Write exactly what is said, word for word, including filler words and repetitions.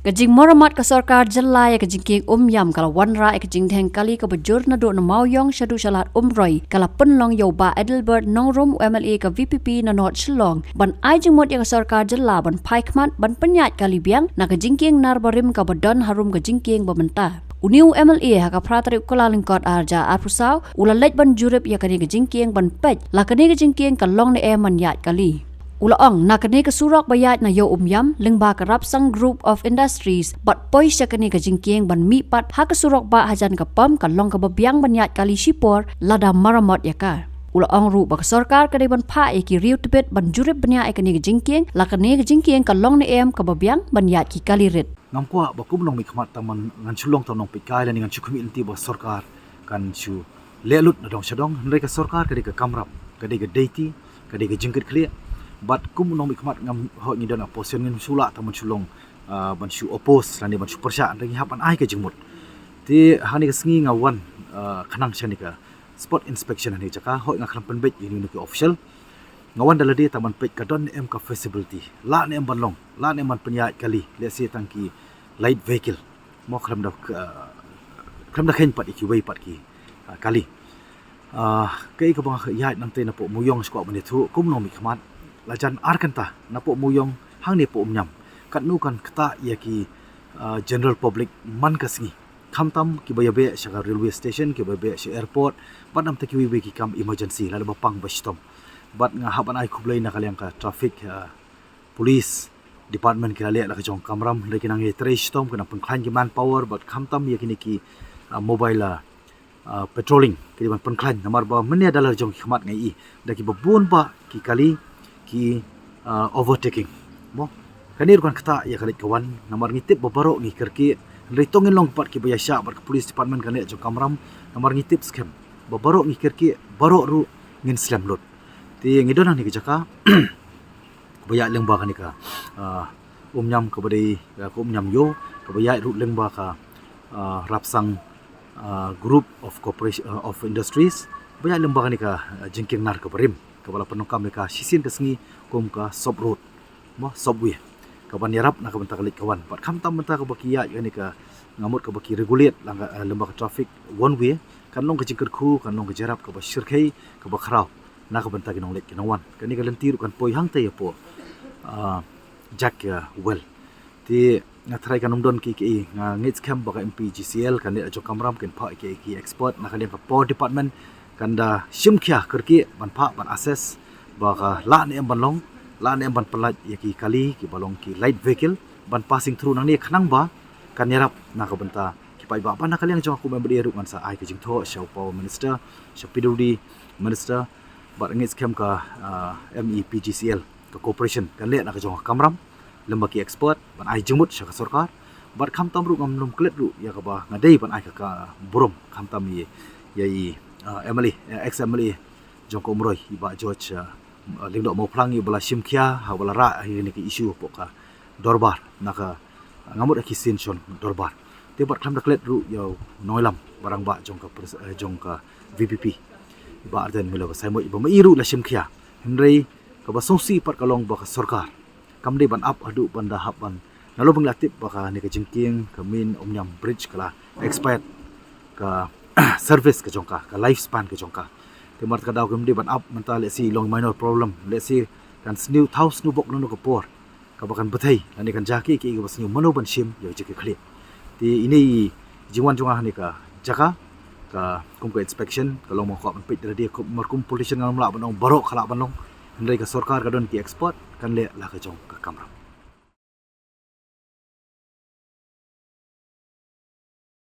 Ka jingmaramat ka sorkar jylla ïa ka jingkieng Umïam ka la wanrah ïa ka jingdheng kali kaba jur naduh na Mawïong shaduh sha Lad Umroi, ka la pynlong ïa u Bah Adelbert Nongrum, u M L A ka V P P na North Shillong, ban ai jingmut ïa ka sorkar jylla ban phai khmat ban pynïaid kali biang na ka jingkieng nar barim kaba don harum ka jingkieng ba mynta. Une u M L A ha ka phra tarik u Kyllalyngkot ar hajar arphew saw u la leit ban jurip ïa kane ka jingkieng ban peit la kane ka jingkieng ka long ne em ban ïaid kali. U la ong, na kane ka surok ba ïaid na Ïew Umïam lyngba ka Rapsang Group of Industries bad poi sha kane ka jingkieng ban mih pat ha ka surok bah hajan ka pam, ka long kaba biang ban ïaid kali shipor lada maramot ïa ka. U la ong ruh ba ka sorkar ka dei ban phah ïa ki riew tbit ban jurip bniah ïa kane ka jingkieng la kane ka jingkieng ka long ne em kaba biang ban ïaid ki kali rit. Ngam kwah ba kum u nongmihkhmat tang man ngan shu long tang u nongpeitkai lane ngan shu khmih lynti ba ka sorkar kan shu leh lut na dong sha dong, hynrei ka sorkar ka dei ka kamram, ka dei ka deiti, ka dei ka jingkitkhlieh. Bad kum u nongmihkhmat ngam hoi ngi don opposition, ngin shu lah tang ban shu long, ah, ban shu oppose lane ban shu pyrshah, hynrei ngi hap ban ai ka jingmut. Te ha kane ka sngi nga wan, ah, khnang sha kane ka spot inspection ha kane ka jaka, hoi nga khlem pynbeit ïa kine ki official. Nga wan da lade tang ban peit ka don ne em ka feasibility, lah ne em ban long, lah ne em ban pynïaid kali, lehse tang ki light vehicle. Mo khlem da, ah, khlem da kheiñ pat ïa kiwei pat ki, ah, kali. Ah, kaei kaba nga ïaid nangtei napoh Mawïong sha kwah ban ïathuh kum u nongmihkhmat, la jan ar kynta napoh Mawïong hangne hapoh Umïam, katno kan ktah ïa ki, ah, general public man ka sngi. Khamtam kiba ïabeh sha ka railway station, kiba ïabeh sha airport, bad namar kiwei kiwei ki kam emergency lada ba pang ba shitom. Bad nga hap ban ai khublei na ka liang ka traffic, ah, police department, ki la leh la ka jong ka kamram, hynrei ki nang ïatrei shitom, ki nang pynkhlaiñ ki manpower, bad khamtam ïa kine ki, ah, mobile, ah, ah, patrolling, ki dei ban pynkhlaiñ, namar ba mynne da la jong ki khmat nga ïohi da kiba bun bah ki kali ki, ah, overtaking. Mo, kane ruh kan ktah ïa ka leit ka wan, namar ngi tip ba baroh ngi kyrkieh, hynrei to ngin long pat kiba ïaishah bad ka police department kan leh jong ka kamram, namar ngi tip skhem ba baroh ngi kyrkieh, baroh ruh ngin slem lut. Te ngi don hangne ha ka jaka kaba ïaid lyngba kane ka, ah, Umïam kaba dei, ah, ka Umïam Ïew, kaba ïaid ruh lyngba ka, ah, Rapsang, ah, Group of Corporation, ah, of Industries, ba ïaid lyngba kane ka, ah, jingkieng nar kaba rim, kaba la pyndonkam ïa ka shisien ka sngi kum ka sop road, mo, sopway, kaban ïarap na ka bynta ka leit ka wan. Bad khamtam bynta kaba ki ïaid kane ka, nga mut kaba ki regulate lang ka, ah, lyngba ka traffic one way, kan long ka jingkyrkhu, kan long ka jingïarap kaba shyrkhei, kaba khraw na ka bynta ki nongleit ki nongwan. Kane ka lynti ruh kan poi hangta ïa hapoh, ah, Jack, ah, Well. Te nga tharai kan ym don kiei kiei, nga ngeit skhem ba ka M P G C L kan leh la jong ka kamram, kin phah ïa ki expert na ka liang ka power department, kan da shim khia kyrkieh ban phah ban assess ba ka lah ne em ban long, lah ne em ban pynlait ïa ki kali kiba long ki light vehicle ban passing through nangne, khnang ba kan ïarap na ka bynta ki paidbah. Bad na ka liang jong nga kum M L A ruh ngan sa ai ka jingthoh sha u Power Minister, sha P W D Minister, bad ngeit skhem ka, ah, M E P G C L, ka corporation kan leh la ka jong ka kamram lyngba ki expert ban ai jingmut sha ka sorkar. Bad khamtam ruh ngam lum klet ruh ïa kaba nga dei ban ai ka, ka burom khamtam ïa, ïa i, ah, M L A, eh, ex M L A jong ka Umroi, i Bah George, ah, Lyngdoh Mawphlang, i ba la shim khia ha ba la rah ïa kine ki issue hapoh ka dorbar, na ka, nga mut ha ki sien shon dorbar. Te bad khlem da klet ruh ïa u nongïalam ba rangbah jong ka pres-, eh, jong ka V P P, i Bah Ardent Miller Basaiawmoit, i ba ma i ruh la shim khia. Hynrei kaba sngewsih pat ka long ba ka sorkar kam dei ban ap haduh ban da hap ban, nalor ba ngi la tip ba kane ka jingkieng, ka main Umïam Bridge, ka la expired ka service ka jong ka, ka lifespan ka jong ka. Te namar kata ka daw kim dei ban ap mynta, lehse long minor problem, lehse kan sniew, thaw sniew bok na kano ka por kaba kan bthei, lane kan jia kiei kiei kaba sniew, mano ban shim ïa ka jingkitkhlieh. Te ine i jingwan jong nga ha kane ka jaka, ka kum ka inspection, ka long ba nga kwah ban peit da lade, kum, namar kum politician ngam lah ban ong baroh ka lah ban long, hynrei ka sorkar ka don ki expert, kan leh la ka jong ka kamram.